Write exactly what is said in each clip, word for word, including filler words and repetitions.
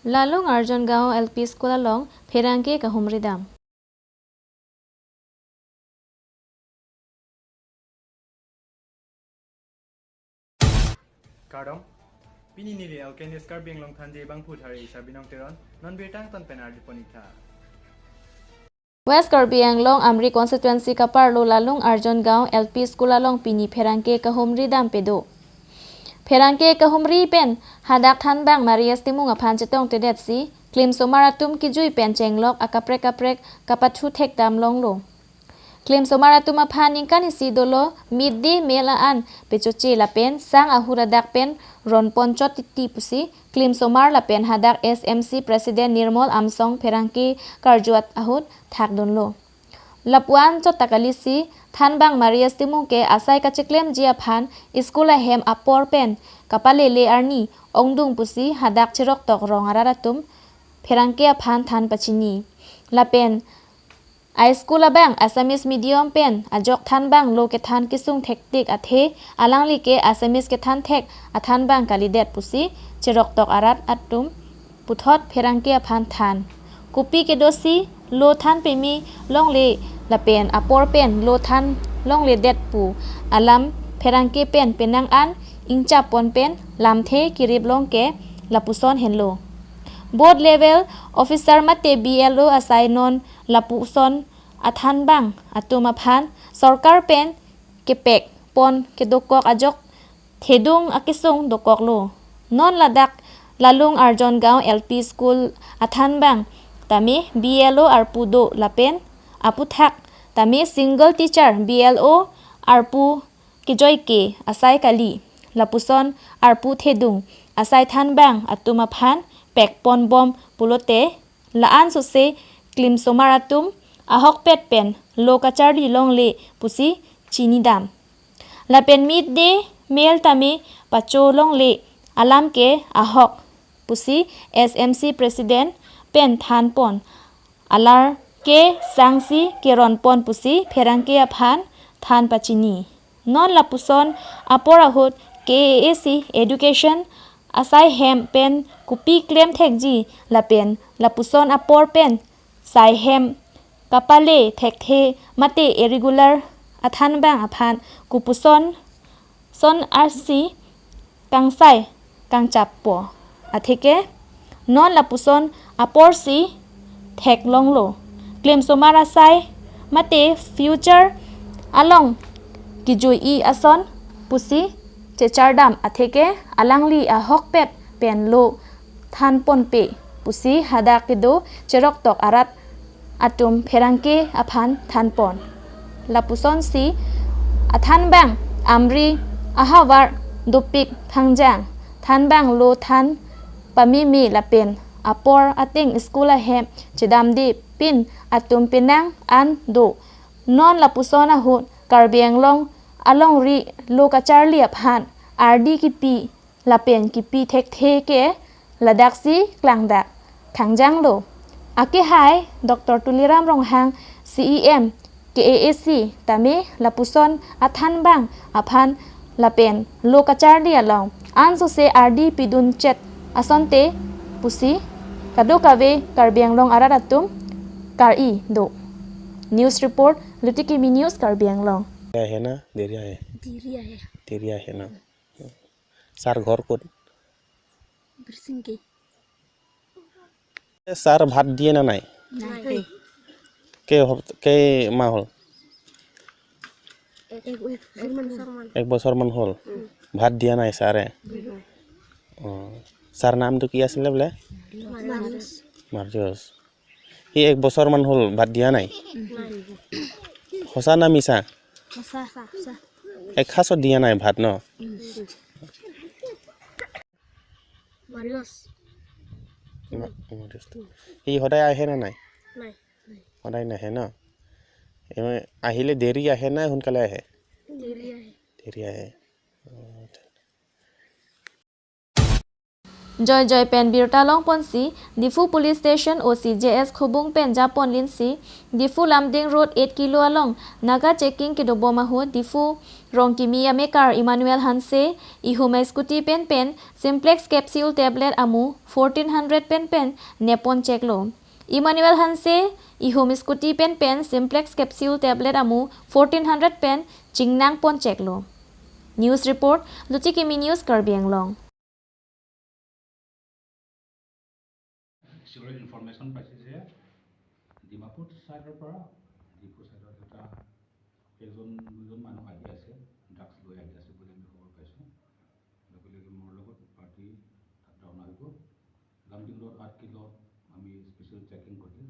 Lalung Arjon Gaon L P School along pherangke kahumri dam. Kardom, pini neli L K News Karbi Anglong Thanji abangphu thari Sabinong Teron, non birta angton pen arjupon-ik tha. West Karbi Anglong Amri constituency kaparlo Lalung Arjon Gaon L P School along pini pherangke kahumri dam pado. Pherangke kahumri pen hadak thanbang Marias Timung aphan chetongtedetsi klimsomar atum kejui pen chenglok akaprek kaprek kapathu thekdam longlo. Klimsomar atum aphan ningkan isi dolo mid day meal an pechoche lapen sang ahut adak pen ronpon chot titi pusi klimsomar lapen hadak S M C President Nirmol Amsong pherangke karjuat ahut thakdunlo. Lapu-an chot ta kalisi thanbang Marias Timung ke asai kacheklemji aphan school ahem apor pen kapalele arni ongdung pusi hadak cheroktok rong arat atum pherangke aphan than pachini. Lapen a school abang Assamese medium pen ajok thanbang lo kethan kesung thektik athe alangli ke Assamese kethan thek athanbang kalidet pusi cheroktok arat atum puthot pherangke aphan than. Kopi kedosi lo than peme longle lapen apor pen lo than longledet pu alam pherangke pen penang an ingchap pon pen lamthe kerip long ke lapuson henlo. Board level officer mate B L O asai non lapuson athanbang atum aphan sorkar pen kepek pon kedokok ajok thedung akesung dokoklo. Non ladak Lalung Arjon Gaon L P School athanbang tame B L O arpu do lapen aputhak tame single teacher B L O arpu kejoike asai kali. Lapuson arpu thedung asai thanbang atum aphan pek pon bom pulote la-an sose klimsomar atum ahokpet pen lo kacharli longle pusi chinidam. Lapen mid day meal tame pacho longle alam ke ahok pusi S M C President pen than pon. Alar ke sangsi keron pon pusi pherangke aphan than pachini. Non lapuson apor ahut K A A C Education asai hem pen kopi klem thekji lapen lapuson apor pen sai hem kapale thekthe mate irregular athanbang aphan kopuson son arsi kangsai kangchappo. Atheke non lapuson aporsi theklonglo. Klimsomar asai mate future along kejui-i ason pusi chechardam atheke alangli ahokpet pen lo than ponpe pusi hadak kedo cheroktok arat atum pherangke aphan than pon. Lapusonsi athanbang Amri ahavar dopik thangjang thanbang lo than pameme lapen apor ateng school ahem chedamde pin atum penang an do. Non lapuson ahut Karbi Anglong alongri lo kacharli aphan ardi kipi lapen kipi thekthe ke ladaksi klangdak thangjanglo. Akehai Doctor Tuliram Ronghang C E M K A A C tame lapuson athanbang aphan lapen lo kacharli along ansose ardi pidun chet asonte pusi kadokave Karbi Anglong arat atum kar-i do. News report, Luti Kimi News, Karbi Anglong. है ना, देरी है। देरी है। देरी है ना। सार घर कौन? बिरसिंह के। এ, ছাৰ ভাত দিয়ে না নাই? নাই। কেই সপ-, কেই মাহ হ'ল? এক, এক বছৰমান হ'ল। এক বছৰমান হ'ল? উম। ভাত দিয়া নাই ছাৰে? উম। অ। ছাৰ নামটো কি আছিলে বোলে? মাৰ্জুছ। মাৰ্জুছ। সি এক বছৰমান হ'ল ভাত দিয়া নাই? সঁচা না মিছা? সঁচা। সঁচা। এসাঁজো দিয়া নাই ভাত ন? মাৰ্জুছ। মা-, মাৰ্জুছ। সি সদায় আহে নে নাই? নাই। সদায় নাহে ন? এ, আহিলে দেৰি আহে না সোনকালে আহে? দেৰি আহে। দেৰি আহে। অ, আচ্ছা। Joy joy pen birta longponsi Diphu Police Station O C J S Khobung pen japonlinsi Diphu Lumding Road eight kilo along naga checking kedobom ahut Diphu Rongkimi amekar Emmanuel Hanse ihum a-scooty pen pen Simplex capsule tablet amu fourteen hundred pen pen nepon cheklo. Emmanuel Hanse ihum scooty pen pen Simplex capsule tablet amu fourteen hundred pen chingnangpon cheklo. News report, Luchikimi News, Karbi Anglong. Sure, information পাইছে যে ডিমাপুৰ চাইডৰ পৰা ডিফু চাইডত এটা একজন দুজন মানুহ আহি আছে, ড্ৰাগছ লৈ আহি আছে বুলি আমি খবৰ পাইছোঁ। লগে লগে মোৰ লগত পাৰ্টি তাত ৰাওনা হৈ গ'ল। লামডিং ৰোড আঠ কিলোত আমি স্পেচিয়েল চেকিং কৰিলোঁ।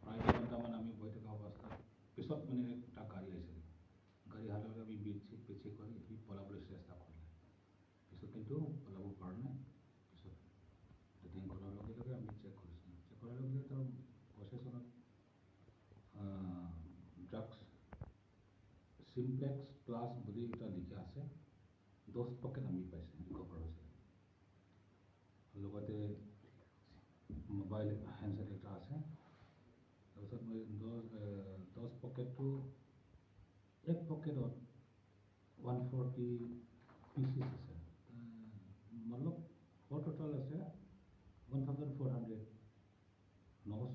প্ৰায় দুঘণ্টামান আমি বহি থকা অৱস্থাত পিছত মানে এটা গাড়ী আহিছিল। গাড়ী অহাৰ লগে আমি বিট চিট পিছে কৰি সি পলাবলৈ চেষ্টা কৰিলে। পিছত কিন্তু পলাব পৰা নাই। পিছত ডিটেইন কৰাৰ লগে লগে আমি চেক কৰিছোঁ। চেক কৰাৰ লগে লগে তাৰ পছেচনত ড্ৰাগছ চিমপ্লেক্স প্লাছ বুলি এটা লিখা আছে, দহ পেকেট আমি পাইছোঁ, ৰিকভাৰ হৈছে। লগতে মোবাইল হেণ্ডছেট এটা আছে। তাৰপিছত মই দহ, এ, দহ পেকেটটো, এক পেকেটত ওৱান ফৰ্টি পিচেছ আছে। এ, মতলব, অল টোটাল আছে ওৱান থাউজেণ্ড ফ'ৰ হাণ্ড্ৰেড নছ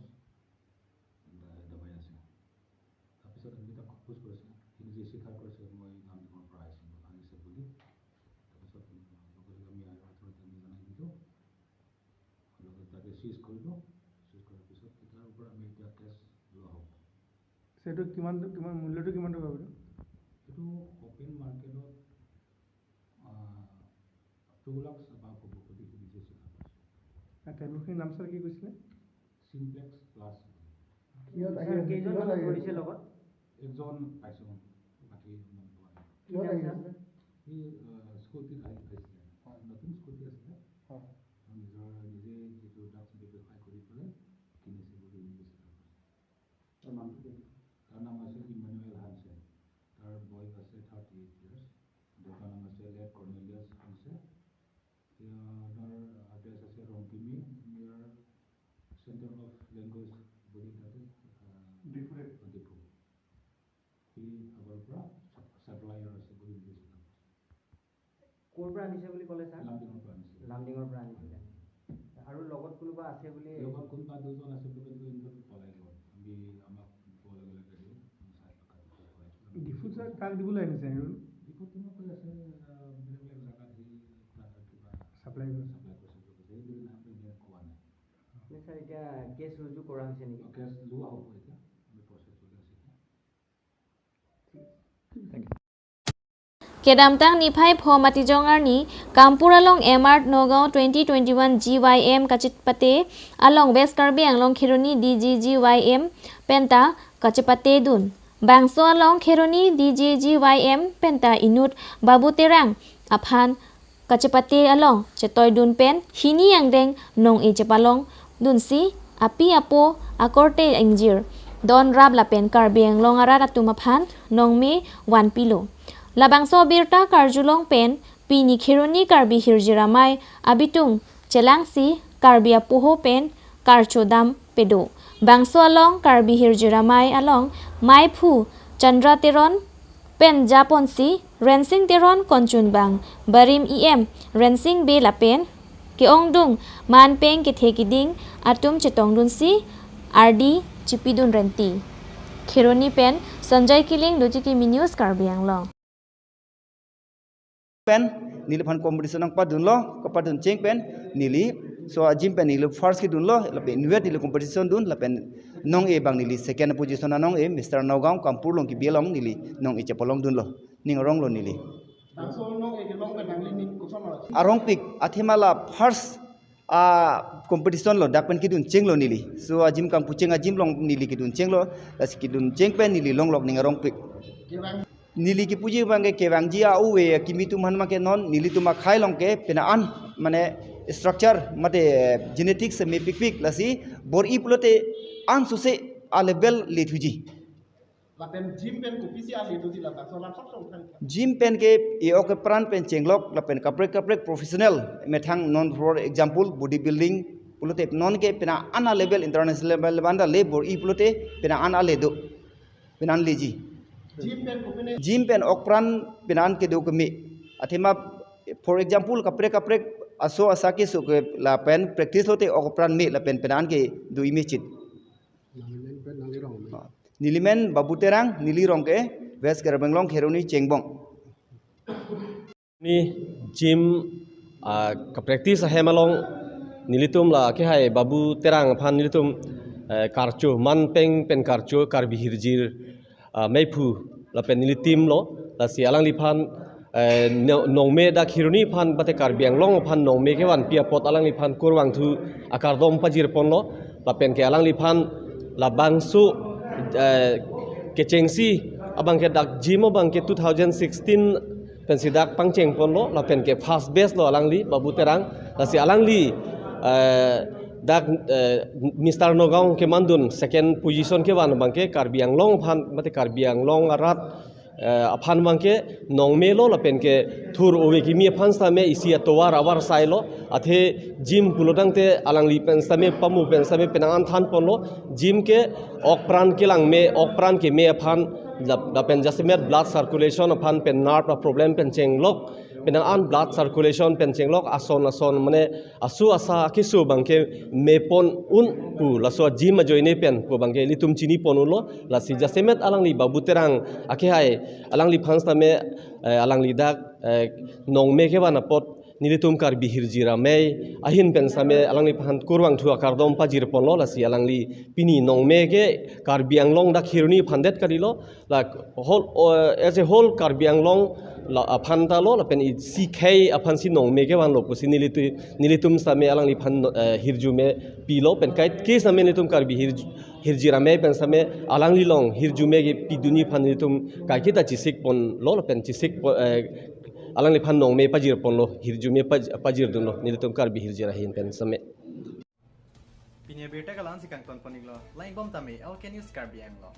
দা-, দাবাই আছে। তাৰপিছত আমি তাক সোধ পোছ কৰিছোঁ, সি নিজে স্বীকাৰ কৰিছে, "মই লামডিঙৰ পৰা আহিছোঁ, আনিছে" বুলি। তাৰপিছত, উম, লগে লগে আমি আৰক্ষীক আমি জনাই দিলোঁ। লগে তাকে চিজ কৰিলোঁ। চিজ কৰাৰ পিছত তাৰ ওপৰত আমি এতিয়া কেছ লোৱা হ'ব। সেইটো কিমান, কিমান মূল্যটো কিমান টকা হ'ব? এইটো অপেন মাৰ্কেটত, আহ, টু লাখ এবাভ হ'ব বুলি সি নিজে স্বীকাৰ কৰিছে। আৰু টেবলেটখিনিৰ নাম ছাৰ কি কৈছিলে? Simplex plus. কিহত আহি ছাৰ, আছে? কেইজন কিহত মানুহ আহি আছে? ধৰিছে লগত? একজন পাইছোঁ, বাকী মনত পৰা নাই। কিহত আহি আছে? সি, আহ, স্কুটিত আহি, আহিছিলে। হয়। নতুন স্কুটি আছিলে। হয়। আৰু নিজৰ, নিজে যিটো ড্ৰাগছ ব্যৱসায় কৰি পেলাই কিনিছে বুলি নিজে স্বীকাৰ কৰিছে। তাৰ নামটো কি? তাৰ নাম আছে ইমানুৱেল হানছে। তাৰ বয়স আছে থাৰ্টি এইট ইয়াৰ্ছ। দেউতাৰ নাম আছে লেট কৰ্ণেলিয়াছ হানছে। ইয়াৰ, তাৰ এড্ৰেছ আছে ৰংকিমি, নিয়াৰ চেণ্টাৰ অফ লেংগুৱেজ বুলি তাতে, আহ, ডিফুৰে। ডিফু। সি আগৰ পৰা ছাপ-, ছাপ্লায়াৰ আছে বুলি নিজে স্বীকাৰ কৰিছে। ক'ৰ পৰা আনিছে বুলি ক'লে ছাৰ? লামডিঙৰ পৰা আনিছে। লামডিঙৰ পৰা আনিছিলে। আৰু লগত কোনোবা আছে বুলি? লগত কোনোবা দুজন আছে বুলি কিন্তু সিহঁতে পলাই গ'ল। আমি আমাক ক'ব লগে লগে দিওঁ, আমি চাই লওঁ কাক ক'ত পলাই। ডিফুত ছাৰ কাক দিবলৈ আনিছে আৰু? ডিফুত তেনেকৈ আছে, আহ, বেলেগ বেলেগ জেগাত সি কিবা ছাপ্লাই কৰে। ছাপ্লাই কৰিছে বুলি কৈছে। সেইটোৰ নামটো এতিয়া কোৱা নাই। নে ছাৰ, এতিয়া কেছ ৰুজু কৰা হৈছে নেকি? কেছ লোৱা হ'ব এতিয়া। আমি প্ৰচেছ চলি আছে এতিয়া। Kedamtang niphai pho Matijong arni Kampur along M R Nagaon twenty twenty-one G Y M kachepate along West Karbi Anglong Kheroni D G G Y M penta kachepatedun. Bangso along Kheroni D G G Y M penta inut Babu Terang aphan kachepate along chetoidun pen hini angdeng nong-e chepalongdunsi api apo akorte ingjir don rap lapen Karbi Anglong arat atum aphan nongme vanpilo. Labangso abirta karjulong pen pini Kheroni Karbi Hirjir Amei abitung chelangsi Karbi apoho pen karcho dam pedo. Bangso along Karbi Hirjir Amei along meiphu Chandra Teron pen japonsi Rensing Teron konchunbang barim E M Rensing Bey lapen ke-ongdung manpeng kethe kiding atum chetongdunsi ardi chipidun renti. Kheroni pen Sanjay Killing, Luchikimi News, Karbi Anglong. Pen neliphan competition nangpadunlo, kapadun cheng pen neli, so ajim pen neli first kedunlo, lapen inutvet neli competition dun, lapen nong-e abang neli second position anong-e, Mister Nagaon Kampur along kebi along neli nong-e chepalongdunlo, ning aronglo neli. Arongpik, athema la first a competition lo, dak pen kedun chenglo neli. So ajim kangpu cheng ajim along neli kedun chenglo, lasi kedun cheng pen neli longlok ning arongpik. Neli kepuji abangke kevangji a-ove akimi atum aphan make non nelitum akhei along ke pena an mane structure mate genetics mepikpik, lasi bor-i pulote an suse a level lethuji. Lapen gym pen kopisi ale do di ladak so langsung song than. Gym pen ke e-ok apran pen chenglok lapen kaprek kaprek professional methang non for example body building pulote non ke pina ana level international level banda le bor-i pulote pina an ale do. Pina an leji. Gym pen kopine. Gym pen ok apran pina an kedo keme. Athema for example kaprek kaprek aso asa keso ke lapen practice lote ok apran me lapen pina an kedo ime chit. Nangli men pen nangli rong me. Ah, neli men Babu Terang, neli rong ke West Karbi Anglong Kheroni Chengbong. Ni gym, ah, kapractice ahem along nelitum la kehai Babu Terang aphan nelitum, eh, karcho, man peng pen karcho Karbi hirjir, ah, meiphu lapen neli team lo, lasi alangliphan, eh, no-, nongme dak Kheroni aphan mate Karbi Anglong aphan nongme kevanpi apot alangliphan kurvangthu akardom pajir ponlo, lapen ke alangliphan labangso, eh, kechengsi abang ke dak gym abang ke two thousand sixteen pensi dak pangcheng ponlo, lapen ke first batch lo alangli Babu Terang, lasi alangli, eh, dak, eh, Mister Nagaon kemandun second position kevan abang ke Karbi Anglong aphan mate Karbi Anglong arat, eh, aphan abang ke nongme lo lapen ke thur ove kimi aphan sitame isi atovar avarsai lo, athe gym pulo tangte alangli pen sitame pamu pen sitame penang an than ponlo, gym ke ok apran kelang me, ok apran keme aphan, lap-, lapen jasemet blood circulation aphan pen nerve a problem pen chenglok, penang an blood circulation pen chenglok ason ason mane aso asa keso abang ke me pon un pu laso gym ajoine pen pu abang ke ilitum chini pon unlo, lasi jasemet alangli Babu Terang akehai alangliphan sitame, eh, alangli dak, eh, nongme kevan apot nelitum Karbi hirjir amei ahin pen sitame alangliphan kurvangthu akardom pajir ponlo, lasi alangli pini nongme ke Karbi Anglong dak Kheroni aphan det kalilo, la whole, uh, as a whole Karbi Anglong la aphan ta lo, lapen isi khei aphansi nongme kevanlo pusi nelitu-, nelitum sitame alangliphan, eh, hirjume pilo, pen kaike sitame nelitum Karbi hirj-, hirjir amei pen sitame alangli along hirjume kepidunji aphan nelitum kaiketa chesik ponlo, lapen chesik po-, eh, alangliphan nongme pajir ponlo, hirjume paj-, pajir dunlo nelitum Karbi hirjir ahin pen sitame. Pini abirta ke la-ansi kangton pon-iklo, lang-ik bom tame, L K News Karbi Anglong.